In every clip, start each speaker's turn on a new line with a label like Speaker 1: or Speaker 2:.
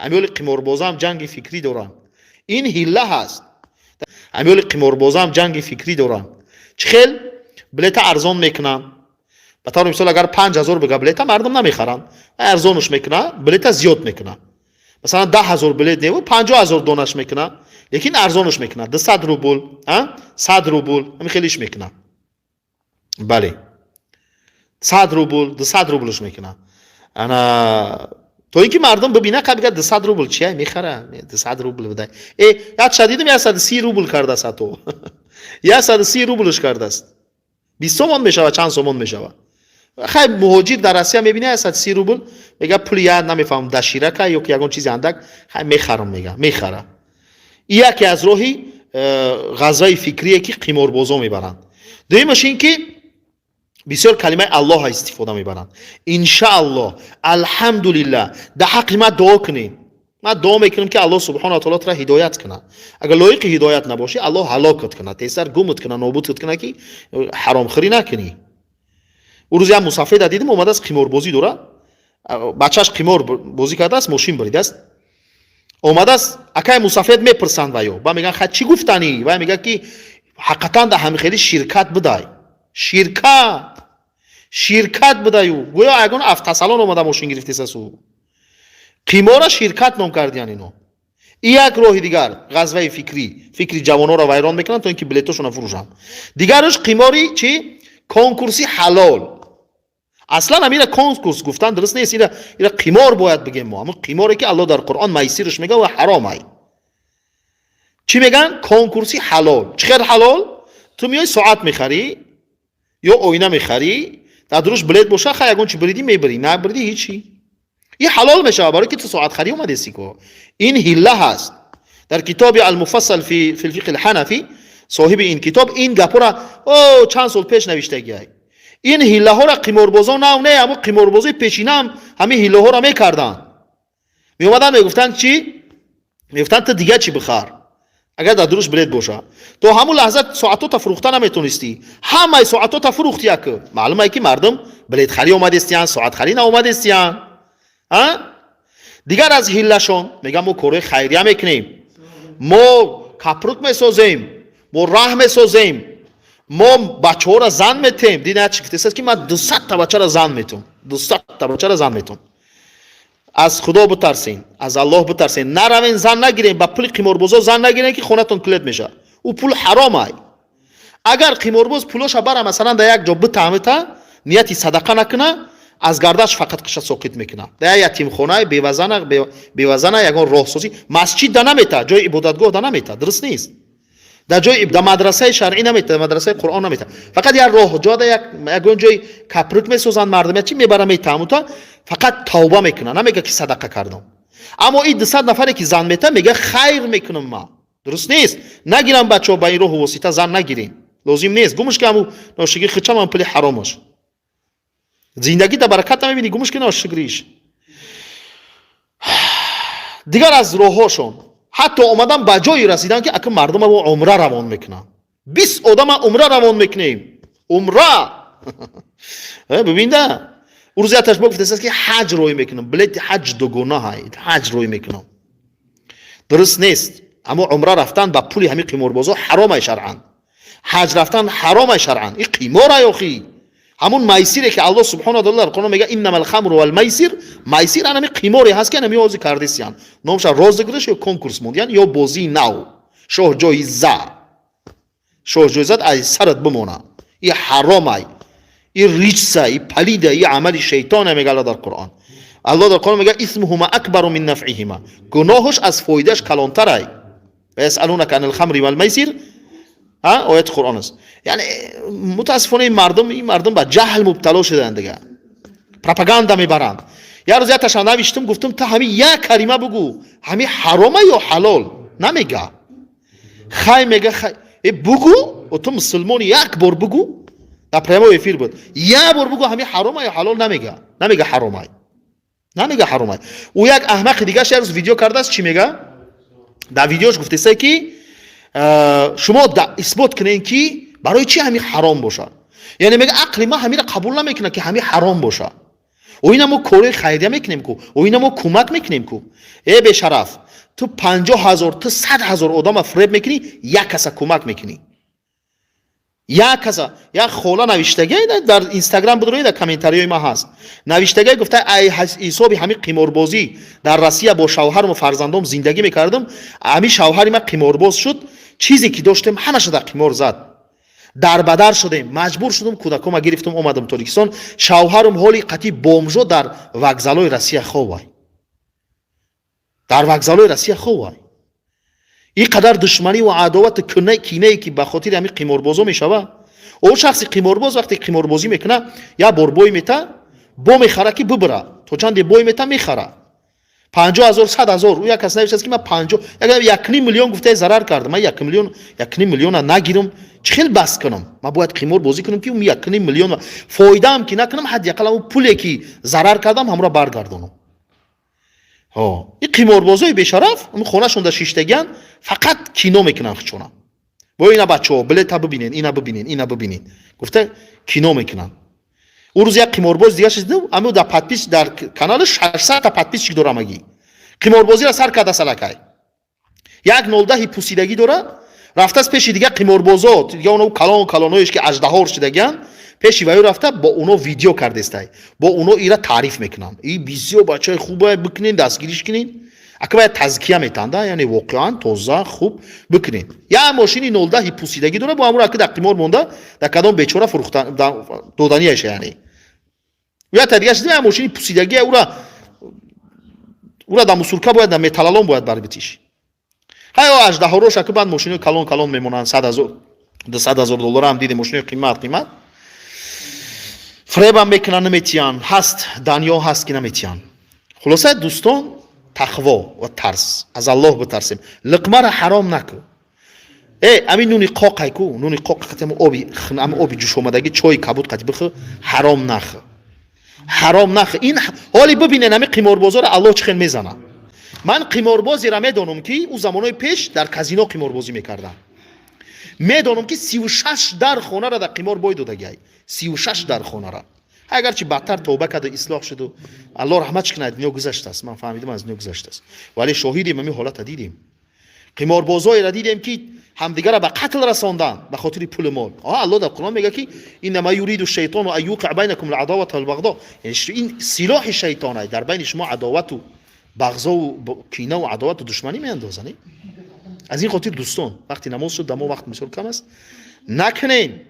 Speaker 1: Ҳамиёли қиморбозам ҷанги фикрӣ доранд. Ин ҳилла ҳаст. Ҳамиёли қиморбозам ҷанги фикрӣ доранд. Чӣ хел билета арзон мекунанд? Ба таври мисол, агар 5000 бига, билета мардум намехаранд, арзонаш мекуна, билета зиёд мекуна. Масалан, 10 000 билет неву, 50 000 донаш мекуна, лекин арзонаш мекуна, 200 рубл, 100 рубл, ҳами хелиш мекуна. Бале, 100 рубл, 200 рублш мекуна, ана то ин ки мардум бибина, ка бига, 200 рубл чия, мехара, 200 рубл бидай. Э, як дидим, 130 рубл кардааст, ҳатто 130 рублш кардааст, 20 сомон мешава, чанд сомон мешава. Хай, муҳоҷир дар Россия мебина 130 рубл, мега, пули я намефаҳмам, доширака ё ки ягон чизи андак, хай, мехарам, мега, мехара. И яке аз роҳи ғазваи фикрие, ки қиморбозо мебаранд. Дуюмаш ин ки бисёр калимаи Аллоҳа истифода мебаранд: иншааллоҳ, алҳамдулиллаҳ, дар ҳаққи ман дуо кунем, ман дуо мекунам, ки Аллоҳ субҳона таоло тура ҳидоят кунад. Агар лоиқи ҳидоят набошӣ, Аллоҳ ҳалокат кунад, тезтар гумат кунад, нобудат кунад, ки ҳаромхӯрӣ накунӣ. Ӯ рӯз як мусафеда дидим, омадааст, қиморбозӣ дорад, бачааш қимор бозӣ кардааст, мошин буридааст, омадааст. Акай мусафед мепурсанд ваё ба, мегӯянд: «Ха, чӣ гуфтанӣ?» Вай мегӯяд, ки ҳақиқатан дар ҳамин хели ширкат будай, ширкат будаю, гӯё ягон автосалон омада мошин гирифтесасу қимора ширкат ном кардиян ино. И як роҳи дигар ғазваи фикрӣ, фикри ҷавонҳоро вайрон мекунанд, то ин ки билетошонро фурӯшанд. Дигараш қимори чи, конкурси ҳалол. Аслан ҳамира конкурс гуфтан дуруст нест, ира қимор бояд бигем мо, ҳамун қиморе, ки Аллоҳ дар Қуръон майсирш мега ва ҳаром ай. Чӣ мегӯянд? Конкурси ҳалол. Чӣ хел ҳалол? Ту меои, соат мехарӣ ё оина мехарӣ, дар дуруш билет боша, хай, ягон чи биридӣ, мебирӣ, набиридӣ, ҳичи. Ин ҳалол мешавад, барои ки ту соатхарӣ омадеси ко. Ин ҳилла ҳаст. Дар китоби Алмуфассал фи лфиқҳи лҳанафӣ соҳиби ин китоб ин гапҳоро о чанд сол пеш навиштагиай. Ин ҳиллаҳоро қиморбозон нав не, ҳамун қиморбозои пешинаам ҳамин ҳиллаҳоро мекарданд. Меомаданд, мегуфтанд чӣ? Мегуфтанд: «Ту дига чӣ бихар, агар дар дуруш билет боша». То ҳамун лаҳза соатота фурӯхта наметонистӣ, ҳамаи соатота фурӯхти, як маълумае, ки мардум билетхарӣ омадестиян, соатхарӣ наомадестиян. Дигар аз ҳиллашон мегӯям: «Мо корҳои хайрия мекунем, мо капрук месозем, мо раҳ месозем, мо бачаҳоро зан метем». Дина чӣ гуфтааст, ки ман 200-та бачаро зан метум, 200-та бачаро зан метум. Аз Худо битарсен, аз Аллоҳ битарсен, наравен, зан нагирен, ба пули қиморбозо зан нагирен, ки хонатон кулет мешавад. Ӯ пул ҳаром ай. Агар қиморбоз пулоша бара, масалан, дар як ҷо битаъмита, нияти садақа накуна, аз гардаш фақат қиша соқит мекуна, дар як ятимхона, бевазана, ягон роҳсозӣ, масҷид да намета, ҷои ибодатгоҳ да намета, дуруст нест, дар ҷои дар мадрасаи шаръӣ намета, мадрасаи Қуръон намета, фақат як роҳҷода, ягон ҷои капрук месозанд, мардум чи мебара, метаъмута, фақат тавба мекуна, намега, ки садақа кардам. Аммо ин 200 нафаре, ки зан мета, мега, хайр мекунам ма. Дуруст нест. Нагирам, бачаҳо, ба ин роҳу восита зан нагирем, лозим нест. Гумш ки ҳаму ношигӣ хичамам, пули ҳаромаш, зиндагӣ да баракат намебинӣ, гумш ки ношукриш. Дигар аз роҳҳошон, ҳатто омадан ба ҷое расидан, ки ака мардума бо умра равон мекунанд, 20 одама умра равон мекунем, умра. Бибинда, ӯ рӯзи яташ бо гуфтааст, ки ҳаҷ рӯй мекунам, билети ҳаҷ дугона ҳаҷ рӯй мекунам. Дуруст нест. Аммо умра рафтан ба пули ҳамин қиморбозо ҳаромай шаръан, ҳаҷ рафтан ҳаромай шаръан. Ин қиморай охи, ҳамун майсире, ки Аллоҳ субҳана таала дар Қуръон мега: «Иннама алхамру валмайсир». Майсир анами қиморе ҳаст, ки анами ҳозир кардесиян, номша розыгрыш ё конкурс мондиян, ё бозии нав, шоҳҷоиза. Шоҳҷоизат аз сарат бимона, и ҳаромай, и риҷса, и палида, и амали шайтона, мега Аллоҳ дар Қуръон. Аллоҳ дар Қуръон мега: «Исмуҳума акбару мин нафъиҳима», гуноҳаш аз фоидааш калонтарай. «Ясалунака ани лхамри валмайсир», ояти Қуръон аст. Яъне, мутаассифона, ин мардум ба ҷаҳл мубтало шуданд, дига пропаганда мебаранд. Як рӯз якташа навиштум, гуфтум: «Та ҳамин як калима бугӯ, ҳамин ҳарома ё ҳалол?» Намега. Хай, мега, хай, э, бугӯ, ту мусулмони, як бор бугӯ. Дар прямой эфир буд. «Як бор бугӯ, ҳамин ҳарома ё ҳалол?» Намега, намега ҳаромай, намега ҳаромай. Ӯ як аҳмақи дигаш як рӯз видео кардааст. Чӣ мега дар видеош? Гуфтеса, ки шумо исбот кунед, ки барои чӣ ҳамин ҳаром бошад. Яъне мега, ақли ман ҳамира қабул намекунад, ки ҳамин ҳаром бошад. О, ина мо кори хайрия мекунем ку, о, ина мо кӯмак мекунем ку. Э, бешараф, ту 50 000, ту 100 000 одама фиреб мекунӣ, як каса кӯмак мекунӣ, як каса. Як хола навиштагай дар Инстаграм будрои, дар комментариҳои ма ҳаст, навиштагай, гуфта: «Ай ҳисоби ҳамин қиморбозӣ дар Россия бо шавҳарму фарзандом зиндагӣ мекардам. Ҳамин шавҳари ма қиморбоз шуд, чизе ки доштем, ҳамаша дар қимор зад, дарбадар шудем, маҷбур шудум, кӯдакома гирифтум, омадам Тоҷикистон. Шавҳарум ҳоли қатъи бомжо дар вокзалҳои Россия ховай, дар вокзалҳои Россия ховай». Ин қадар душманиву адовату кинае, ки ба хотири ҳамин қиморбозо мешава. О, шахси қиморбоз вақте қиморбозӣ мекуна, як бор бой мета, бо мехара, ки бибира, то чанде бой мета, мехара 50 000, 100 000. Ӯ як кас навиштааст, ки ман панҷо 1,5 миллион гуфтае зарар кардам. Ман 1 миллион, 1,5 миллиона нагирам, чӣ хел бас кунам? Ман бояд қимор бозӣ кунам, ки 1,5 миллион фоидаам ки накунам, ҳадди ақал ҳамун пуле, ки зарар кардам, ҳамуро баргардонам. Ин қиморбозои бешараф хонашонда шиштагиан, фақат кино мекунанд хичона бо ина: «Бачаҳо, билета бибинен, ина бибинен, ина бибинен», гуфта кино мекунанд. Ӯ рӯз як қиморбоз дига шидам, ами дар подпис, дар канали 600-та подписчик дорам, аги қиморбозиро сар карда салакай як нолдаҳи пусидагӣ дора, рафтааст пеши дига қиморбозо, дига оно калон калоноеш, ки аждаҳор шидагиан, пеши ваю рафта, бо уно видео кардестай, бо уно ира таъриф мекунанд: «И бисёр бачаи хубе, бикунен, дастгириш кунен». Ака бояд тазкия метанда, яъне воқеан тоза хуб бикунен. Як мошини нолдаҳи пусидагӣ дора, бо ҳамуро ака дар қимор монда, дар кадом бечора фурӯхта доданияша. Яъне я дига шида, як мошини пусидагӣ, ура дар мусурка бояд, дар металлолом бояд барбитиш. Ҳаё, аждаҳорош ака баъд мошинои калон калон мемонанд, 100 000, 200 000 долларам дидем, мошинои қимат қимат. Фиребам мекунанд, наметиҳанд. Ҳаст данё, ҳаст, ки наметиҳанд. Хулоса, дӯстон, тақво ва тарс, аз Аллоҳ битарсем. Лиқмара ҳаром наку. Э, ами нуни қоқай ку, нуни қоқ қати оби, ами оби ҷӯшомадагӣ, чойи кабуд қати бихӯ, ҳаром нахӯ, ҳаром нахӯ. Ин ҳоли бибинен, ами қиморбозоро Аллоҳ чӣ хел мезанад. Ман қиморбозеро медонам, ки ӯ замонҳои пеш дар казино қиморбозӣ мекардам. Медонам, ки 36 дар хонаро дар қимор бой додагиай, 36 дар хонара. Агарчи бадтар тавба карда, ислоҳ шуду, Аллоҳ раҳматш кунад, дунё гузаштааст. Ман фаҳмидам, аз дунё гузаштааст, вале шоҳидем, ҳамин ҳолата дидем, қиморбозоеро дидем, ки ҳамдигарро ба қатл расонданд ба хотири пулу мол. Аллоҳ дар Қуръон мегӯяд, ки إنما يريد الشيطان أن يوقع بينكم العداوة والبغضاء. Ин силоҳи шайтонай, дар байни шумо адовату бағзову кинаву адовату душманӣ меандоза. Аз ин хотир, дӯстон, вақти намоз шуд, дамо вақт бисёр кам аст, накунен,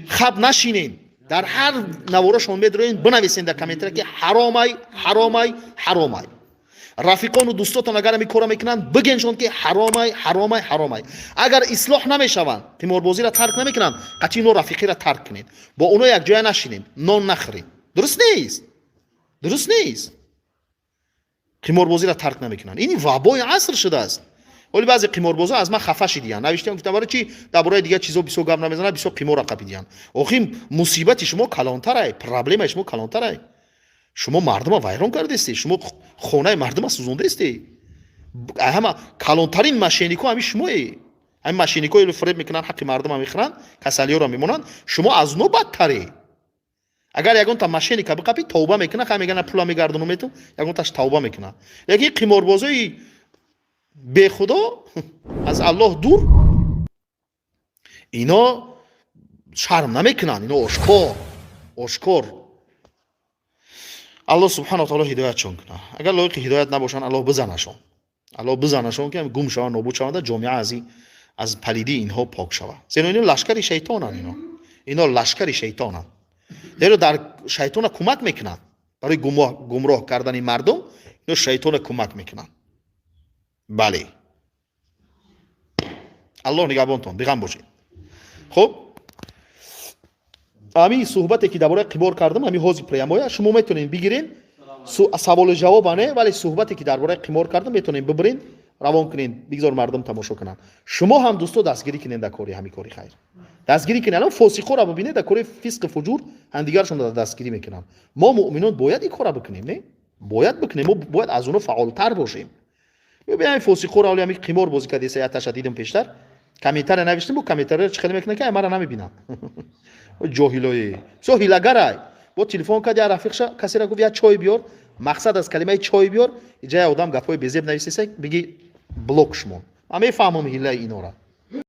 Speaker 1: хаб нашинен. Дар ҳар наворашон медроен, бинависен дар комментария, ки ҳаромай, ҳаромай, ҳаромай. Рафиқону дӯстотон агар ҳамин кора мекунанд, бигеншон, ки ҳаромай, ҳаромай, ҳаромай. Агар ислоҳ намешаванд, қиморбозиро тарк намекунанд, қатъи ино рафиқиро тарк кунед, бо оно якҷоя нашинед, нон нахӯред. Дуруст нест, дуруст нест. Қиморбозиро тарк намекунанд, ин вабои аср шудааст. Вале баъзе қиморбозо аз ман хафа шидиянд, навиштиям, гуфтам: «Барои чи дар бораи дигар чизо бисёр гап намезанад, бисёр қиморра қапидиянд?» Охи, мусибати шумо калонтарай, проблемаи шумо калонтарай. Шумо мардума вайрон кардестед, шумо хонаи мардума сӯзондаестед. Ҳама калонтарин мошеннико ҳамин шумое. Ҳамин мошенникое фиреб мекунанд, ҳаққи мардума мехӯранд, касалиёро мемонанд. Шумо аз оно бадтаре. Агар ягонта мошенника биқапӣ, тавба мекунад, ха, мегана: «Пула мегардонум», мету ягонташ тавба мекунад. Лекин қиморбозои бехудо, аз Аллоҳ дур, ино шарм намекунанд, ино ошкор ошкор. Аллоҳ субҳана таоло ҳидоятшон кунад. Агар лоиқи ҳидоят набошанд, Аллоҳ бизанашон, Аллоҳ бизанашон, ки гум шаванд, нобуд шаванда, ҷомеа аз палидии инҳо пок шавад. Зеро ино лашкари шайтонанд, ино лашкари шайтонанд, зеро дар шайтона кӯмак мекунанд барои гумроҳ кардани мардум. Ино шайтона кӯмак мекунанд. Бале, Аллоҳ нигаҳбонтон, биғам бошед. Хуб, ҳамин суҳбате, ки дар бораи қимор кардам, ҳамин ҳозир прямоя шумо метавонед бигирен, саволу ҷавоба не, вале суҳбате, ки дар бораи қимор кардам, метавонед бибирен, равон кунед, бигзор мардум тамошо кунанд. Шумо ҳам, дӯсто, дастгирӣ кунед дар кори, ҳамин кори хайр дастгирӣ кунед. Алон фосиқоро бибинед, дар кори фисқи фуҷур ҳамдигарашон дастгирӣ мекунанд. Мо муъминон бояд ин кора бикунем, не бояд бикунем, мо бояд аз оно фаъолтар бошем. Ҳамин фосиқоро, оли ҳамин қимор бозӣ кардеса, яташа дидам, пештар комментария навиштем, бо комментария чӣ хеле мекунад, ки мара намебинам. Ҷоҳилое, бисёр ҳилагарай. Бо телефон кард, я рафиқша касера гуфт: «Я чой биёр». Мақсад аз калимаи «чой биёр» иҷа одам гапҳои безеб нависеса, биги блок шумон. Ман мефаҳмам ҳиллаи инора.